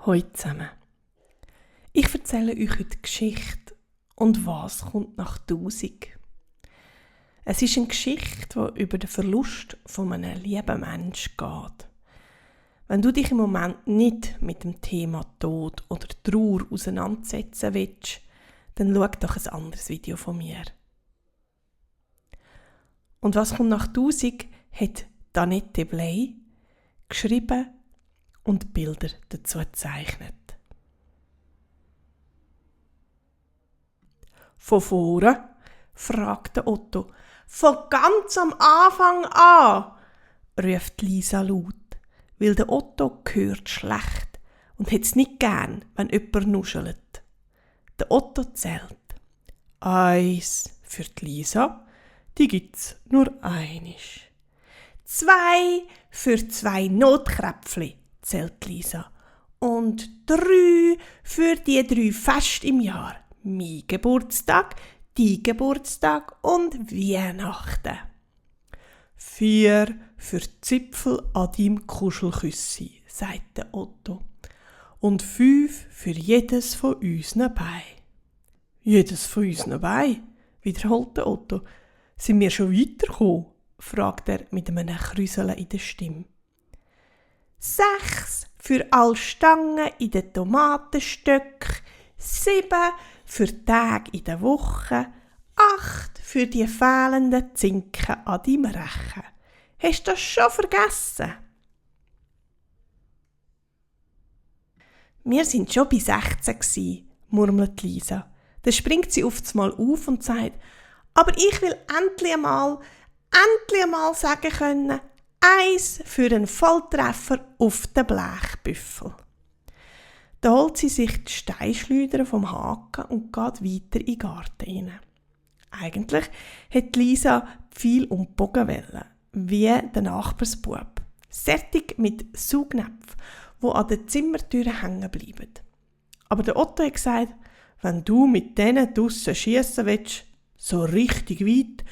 Hallo zusammen. Ich erzähle euch heute die Geschichte «Und was kommt nach 1000?». Es ist eine Geschichte, die über den Verlust von einem lieben Menschen geht. Wenn du dich im Moment nicht mit dem Thema Tod oder Trauer auseinandersetzen willst, dann schau doch ein anderes Video von mir. «Und was kommt nach 1000?» hat Danette Bley geschrieben und Bilder dazu gezeichnet. «Von vorne?» fragte Otto. «Von ganz am Anfang an!» ruft Lisa laut, weil der Otto hört schlecht und hat es nicht gern, wenn jemand nuschelt. Der Otto zählt. 1 für die Lisa, die gibt's nur einisch. 2 für 2 Notkräpfli, zählt Lisa. Und 3 für die 3 Feste im Jahr. Mein Geburtstag, dein Geburtstag und Weihnachten. 4 für die Zipfel an deinem Kuschelküssi, sagt der Otto. Und 5 für jedes von unseren Beinen. Jedes von unseren Beinen, wiederholt der Otto. Sind wir schon weitergekommen? Fragt er mit einem Krüseln in der Stimme. 6 für alle Stangen in den Tomatenstöcken, 7 für Tage in der Woche, 8 für die fehlenden Zinken an deinem Rechen. Hast du das schon vergessen? Wir sind schon bei 16 gsi, murmelt Lisa. Dann springt sie oftmals auf und sagt, aber ich will endlich mal sagen können, 1 für einen Volltreffer auf den Blechbüffel. Da holt sie sich die Steinschleuder vom Haken und geht weiter in den Garten hinein. Eigentlich hat Lisa viel um die Bogen wollen, wie der Nachbarsbub. Sättig mit Saugnäpfen, die an den Zimmertüren hängen bleiben. Aber der Otto hat gesagt, wenn du mit denen draussen schiessen willst, so richtig weit,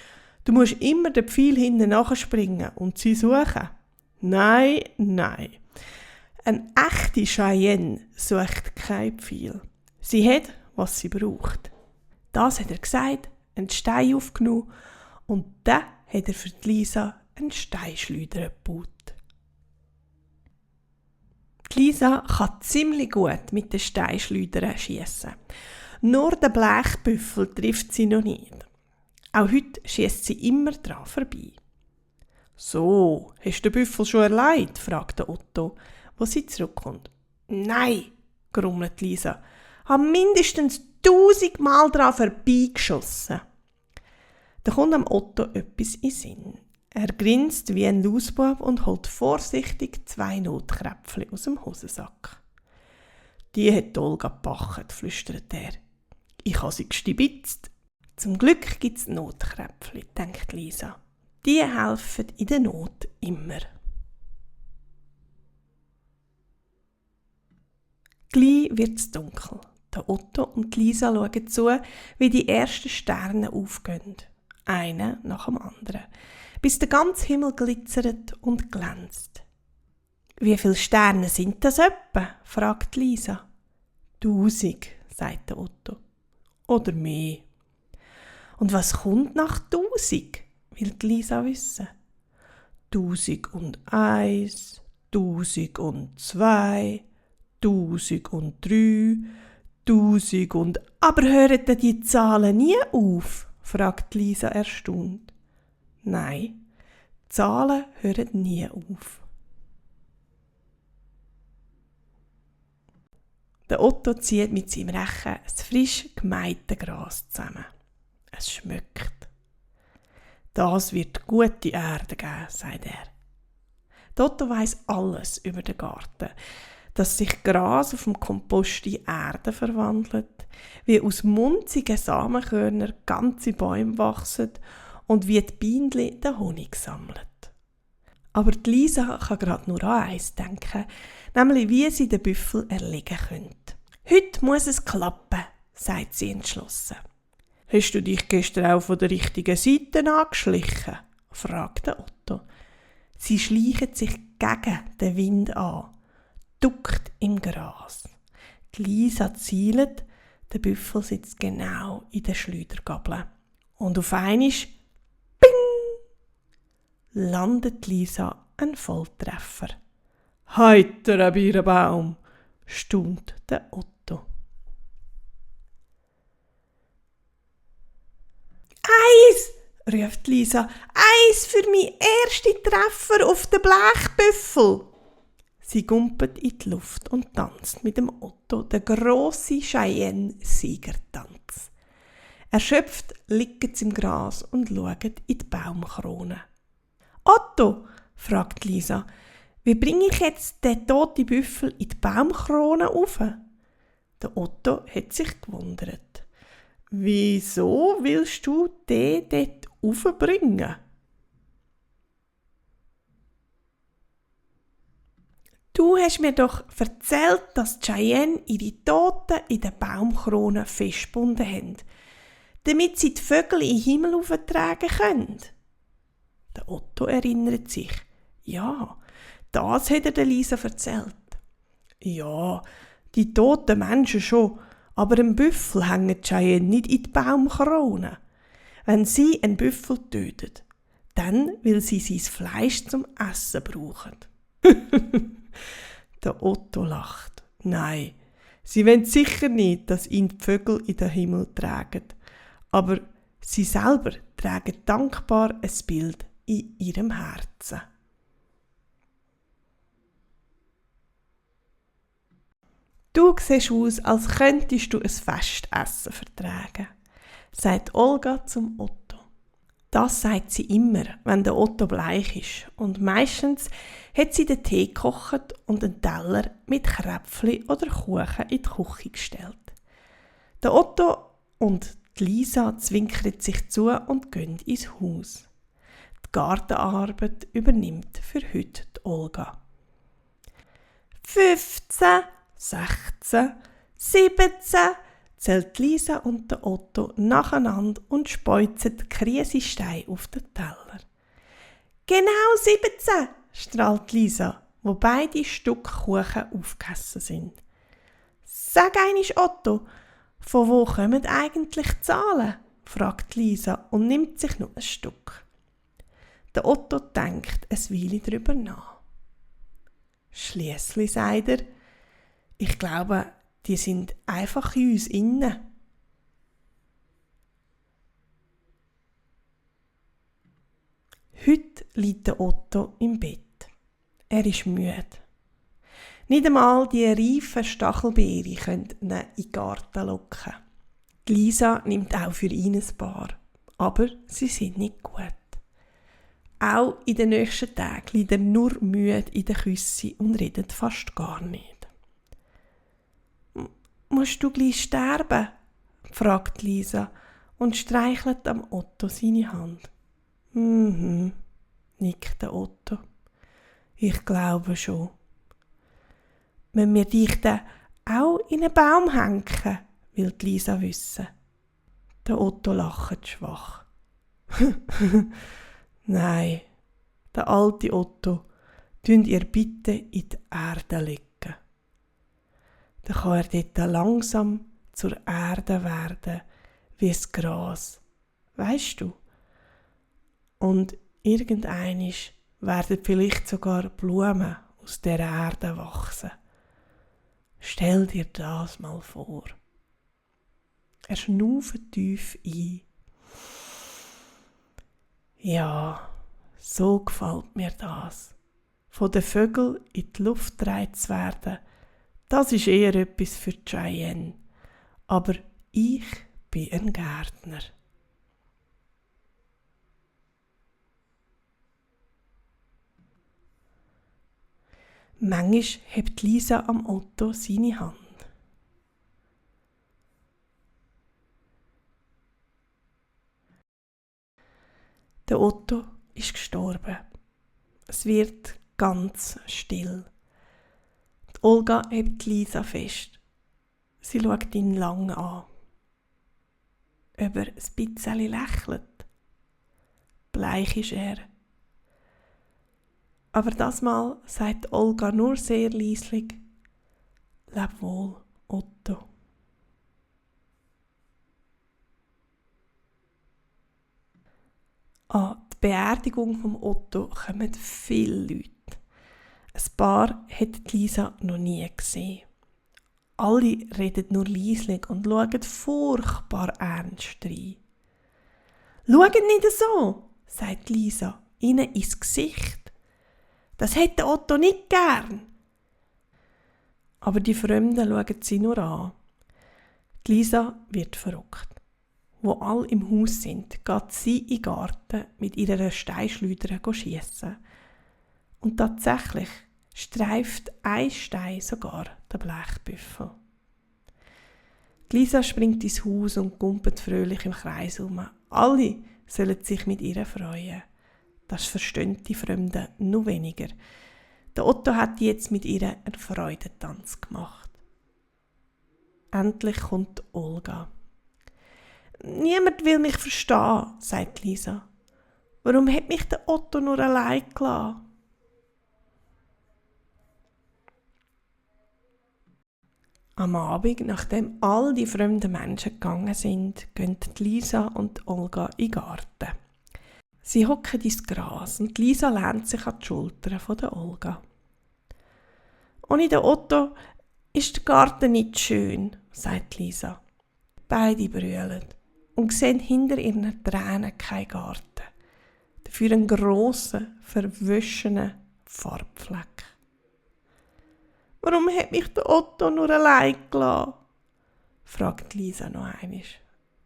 du musst immer den Pfeil hinten nachspringen und sie suchen. Nein. Eine echte Cheyenne sucht kein Pfeil. Sie hat, was sie braucht. Das hat er gesagt, einen Stein aufgenommen und dann hat er für die Lisa einen Steinschleuder gebaut. Die Lisa kann ziemlich gut mit den Steinschleudern schiessen. Nur den Blechbüffel trifft sie noch nicht. Auch heute schiesst sie immer dran vorbei. «So, hast du den Büffel schon erlegt?» fragt Otto, wo sie zurückkommt. «Nein», grummelt Lisa, «habe mindestens 1000 Mal dran vorbeigeschossen.» Da kommt dem Otto etwas in den Sinn. Er grinst wie ein Lausbub und holt vorsichtig 2 Notkräpfchen aus dem Hosensack. «Die hat Olga gepackt», flüstert er. «Ich habe sie gestibitzt.» Zum Glück gibt es Notkräpfchen, denkt Lisa. Die helfen in der Not immer. Gleich wird es dunkel. Der Otto und Lisa schauen zu, wie die ersten Sterne aufgehen. Einer nach dem anderen. Bis der ganze Himmel glitzert und glänzt. «Wie viele Sterne sind das etwa?» fragt Lisa. 1000, sagt der Otto. «Oder mehr.» «Und was kommt nach 1000?» will Lisa wissen. 1001, 1002, 1003, 1000 und... «Aber hören denn die Zahlen nie auf?» fragt Lisa erstaunt. «Nein, die Zahlen hören nie auf.» Der Otto zieht mit seinem Rechen das frisch gemähte Gras zusammen. Es schmeckt. «Das wird gute Erde geben», sagt er. Der Otto weiss alles über den Garten, dass sich Gras auf dem Kompost in Erde verwandelt, wie aus munzigen Samenkörnern ganze Bäume wachsen und wie die Bienen den Honig sammeln. Aber die Lisa kann gerade nur an eins denken, nämlich wie sie den Büffel erlegen könnte. «Heute muss es klappen», sagt sie entschlossen. «Hast du dich gestern auch von der richtigen Seite angeschlichen?» fragt Otto. Sie schleichen sich gegen den Wind an. duckt im Gras. Die Lisa zielt, der Büffel sitzt genau in der Schleudergabel. Und auf einmal, ping, landet Lisa ein Volltreffer. «Heiter, ein Birnbaum!» staunt der Otto. «Eis!» ruft Lisa. «Eis für meinen ersten Treffer auf den Blechbüffel!» Sie gumpet in die Luft und tanzt mit dem Otto den grossen Cheyenne-Siegertanz. Erschöpft liegt sie im Gras und schaut in die Baumkrone. «Otto!» fragt Lisa. «Wie bringe ich jetzt den toten Büffel in die Baumkrone rauf?» Der Otto hat sich gewundert. «Wieso willst du den dort raufbringen?» «Du hast mir doch erzählt, dass die Cheyenne ihre Toten in der Baumkrone festgebunden haben, damit sie die Vögel in den Himmel auftragen können.» Der Otto erinnert sich. «Ja, das hat er der Lisa erzählt.» «Ja, die toten Menschen schon, aber ein Büffel hängen die Cheyenne nicht in die Baumkrone. Wenn sie einen Büffel tötet, dann will sie sein Fleisch zum Essen brauchen.» Der Otto lacht. «Nein, sie wollen sicher nicht, dass ihn die Vögel in den Himmel tragen, aber sie selber tragen dankbar ein Bild in ihrem Herzen.» «Du siehst aus, als könntest du ein Festessen vertragen», sagt Olga zum Otto. Das sagt sie immer, wenn der Otto bleich ist. Und meistens hat sie den Tee gekocht und einen Teller mit Kräpfli oder Kuchen in die Küche gestellt. Der Otto und die Lisa zwinkern sich zu und gehen ins Haus. Die Gartenarbeit übernimmt für heute die Olga. 15, 16, 17, zählt Lisa und der Otto nacheinander und speuzen die Kriesesteine auf den Teller. «Genau 17!» strahlt Lisa, wo beide Stück Kuchen aufgegessen sind. «Sag einmal, Otto, von wo kommen eigentlich die Zahlen?» fragt Lisa und nimmt sich noch ein Stück. Der Otto denkt eine Weile darüber nach. Schliesslich sagt er, «Ich glaube, die sind einfach in uns innen.» Heute liegt der Otto im Bett. Er ist müde. Nicht einmal die reifen Stachelbeere können ihn in den Garten locken. Die Lisa nimmt auch für ihn ein paar, aber sie sind nicht gut. Auch in den nächsten Tagen liegt er nur müde in den Küssen und redet fast gar nicht. «Musst du gleich sterben?» fragt Lisa und streichelt am Otto seine Hand. «Mhm», nickt der Otto. «Ich glaube schon.» «Müssen wir dich dann auch in einen Baum hängen?» will Lisa wissen. Der Otto lacht schwach. «Nein, der alte Otto, tünd ihr bitte in die Erde legen. Dann kann er dort langsam zur Erde werden, wie das Gras. Weisst du? Und irgendeinisch werden vielleicht sogar Blumen aus der Erde wachsen. Stell dir das mal vor.» Er schnauft tief ein. «Ja, so gefällt mir das. Von den Vögeln in die Luft getragen zu werden, das ist eher etwas für die Cheyenne. Aber ich bin ein Gärtner.» Manchmal hebt Lisa am Otto seine Hand. Der Otto ist gestorben. Es wird ganz still. Die Olga hebt Lisa fest. Sie schaut ihn lang an. Ob er ein bisschen lächelt. Bleich ist er. Aber das Mal sagt Olga nur sehr leislich: Leb wohl, Otto. An die Beerdigung von Otto kommen viele Leute. Ein paar hat Lisa noch nie gesehen. Alle reden nur leislich und schauen furchtbar ernst rein. «Schaut nicht so», sagt Lisa ihnen ins Gesicht. «Das hätte Otto nicht gern.» Aber die Fremden schauen sie nur an. Lisa wird verrückt. Wo alle im Haus sind, geht sie in den Garten mit ihrer Steinschleuder schiessen. Und tatsächlich streift ein Stein sogar den Blechbüffel. Lisa springt ins Haus und gumpelt fröhlich im Kreis herum. Alle sollen sich mit ihr freuen. Das verstehen die Fremden noch weniger. Der Otto hat jetzt mit ihr einen Freudentanz gemacht. Endlich kommt Olga. «Niemand will mich verstehen», sagt Lisa. «Warum hat mich der Otto nur allein gelassen?» Am Abend, nachdem all die fremden Menschen gegangen sind, gehen Lisa und Olga in den Garten. Sie hocken ins Gras und Lisa lehnt sich an die Schultern von der Olga. «Ohne den Otto ist der Garten nicht schön», sagt Lisa. Beide brüllen und sehen hinter ihren Tränen keinen Garten, dafür einen grossen, verwäschenen Farbfleck. «Warum hat mich der Otto nur allein gelassen?» fragt Lisa noch einmal.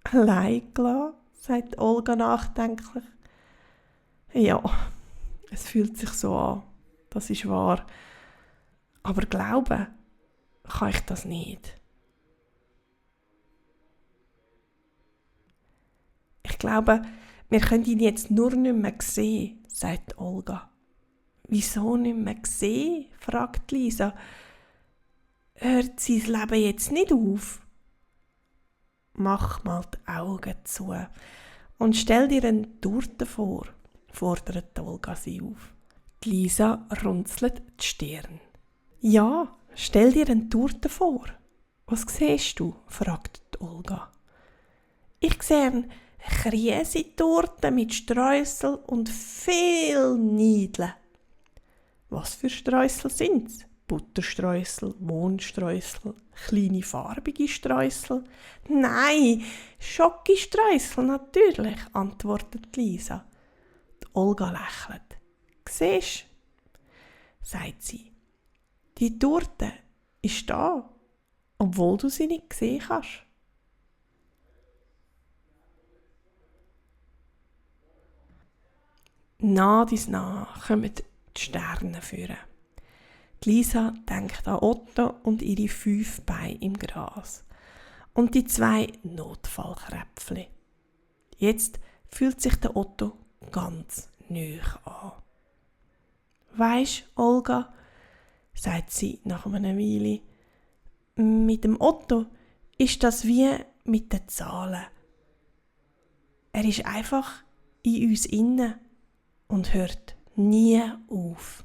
«Allein gelassen?» sagt Olga nachdenklich. «Ja, es fühlt sich so an, das ist wahr. Aber glauben kann ich das nicht.» «Ich glaube, wir können ihn jetzt nur nicht mehr sehen», sagt Olga. «Wieso nicht mehr sehen?» fragt Lisa. «Hört sein Leben jetzt nicht auf?» «Mach mal die Augen zu und stell dir eine Torte vor», fordert Olga sie auf. Die Lisa runzelt die Stirn. «Ja, stell dir eine Torte vor. Was siehst du?» fragt Olga. «Ich sehe eine Käsetorte mit Streusel und viel Niedeln.» «Was für Streusel sind's? Butterstreusel, Mohnstreusel, kleine farbige Streusel?» «Nein, Schokostreusel natürlich», antwortet Lisa. Die Olga lächelt. «Siehst du?» sagt sie. «Die Torte ist da, obwohl du sie nicht sehen kannst.» Nach dies nach kommen die Sterne führen. Lisa denkt an Otto und ihre 5 Beine im Gras und die 2 Notfallkräpfchen. Jetzt fühlt sich der Otto ganz nahe an. «Weisst, Olga», sagt sie nach einer Weile, «mit dem Otto ist das wie mit den Zahlen. Er ist einfach in uns inne und hört nie auf.»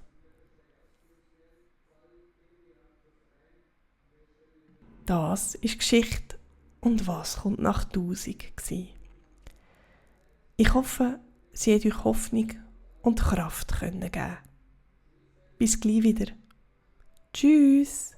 Das ist Geschichte «Und was kommt nach 1000» gsi. Ich hoffe, sie hat euch Hoffnung und Kraft geben. Bis gleich wieder. Tschüss.